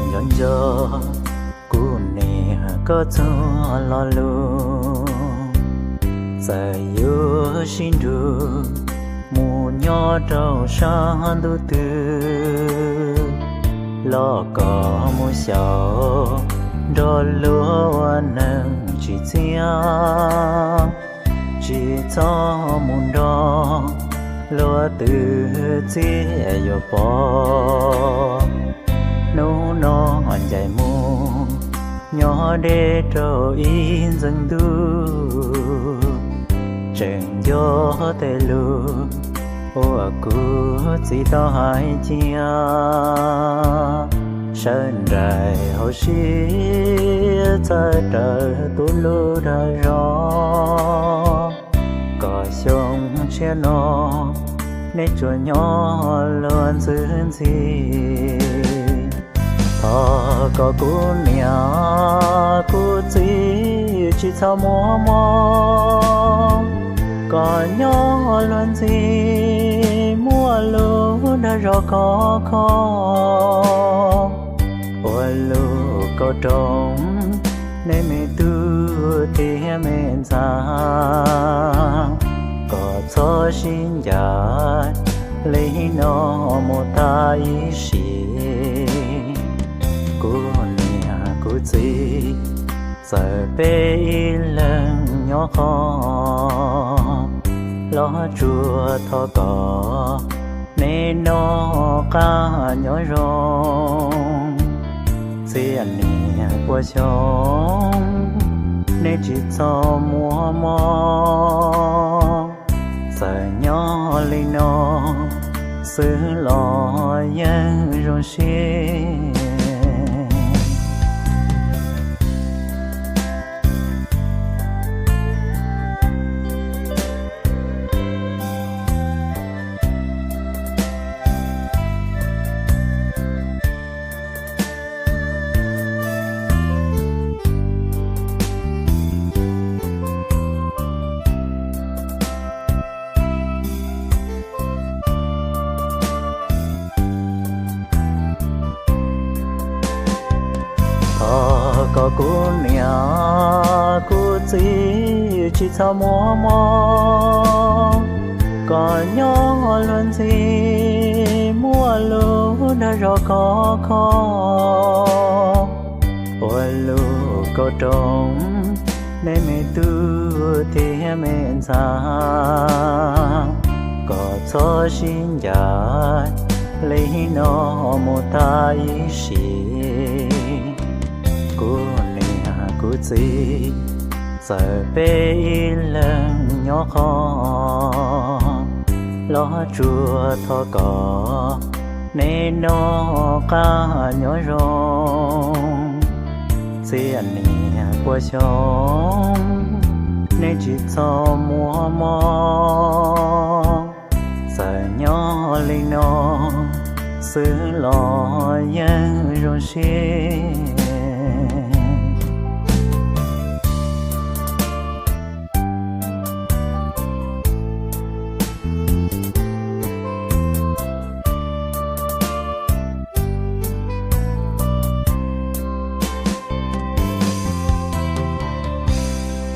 Nco nco kuv niam koj txoj lo lus, txawm yuav sib nrug mus nyob rau sab ntuj twg, los kom mus xyaum nrog luag ua neeg tsis txiaj. Tsis txhob mus nrog luag twv txiaj yuav pom. Hnub no ncaim mus nyob deb rau ib ntxeev ntuj, tseem nco tej lus uas kuv txiv tau hais cia. Sawv nraim hauv siab txhawj raws tus lus dag zog, kom xyoo tshiab no nej tsuas nyob luag ntxwb ntxhi. Thov kom kuv niam kuv txiv tsis txhob muaj mob, kom nyob luag ntxhi muaj lus dag zog khov kho, ua lus kauj roos nej me tub thiab me ntxhais, kom txhob sib ncaim li no mus tag ib sim. Kuv niam kuv txiv, txawm peb ib leeg nyob qhov, los tsuas thov kom nej noj qab nyob zoo. Txhiaj niaj pua xyoo nej tsis txhob muaj mob, txawm nyob li no xwb los yeej zoo siab. Thov kom kuv niam kuv txiv tsis txhob muaj mob, kom nyob luag ntxhi muaj lus dag zog khov kho, ua lus kauj roos nej me tub thiab me ntxhais, kom txhob sib ncaim li no mus tag ib sim. Kuv niam kuv txiv, txawm peb ib leeg nyob qhov, los tsuas thov kom nej noj qab nyob zoo. Txhiaj niaj pua xyoo nej tsis txhob muaj mob, txawm nyob li no xwb los yeej zoo siab.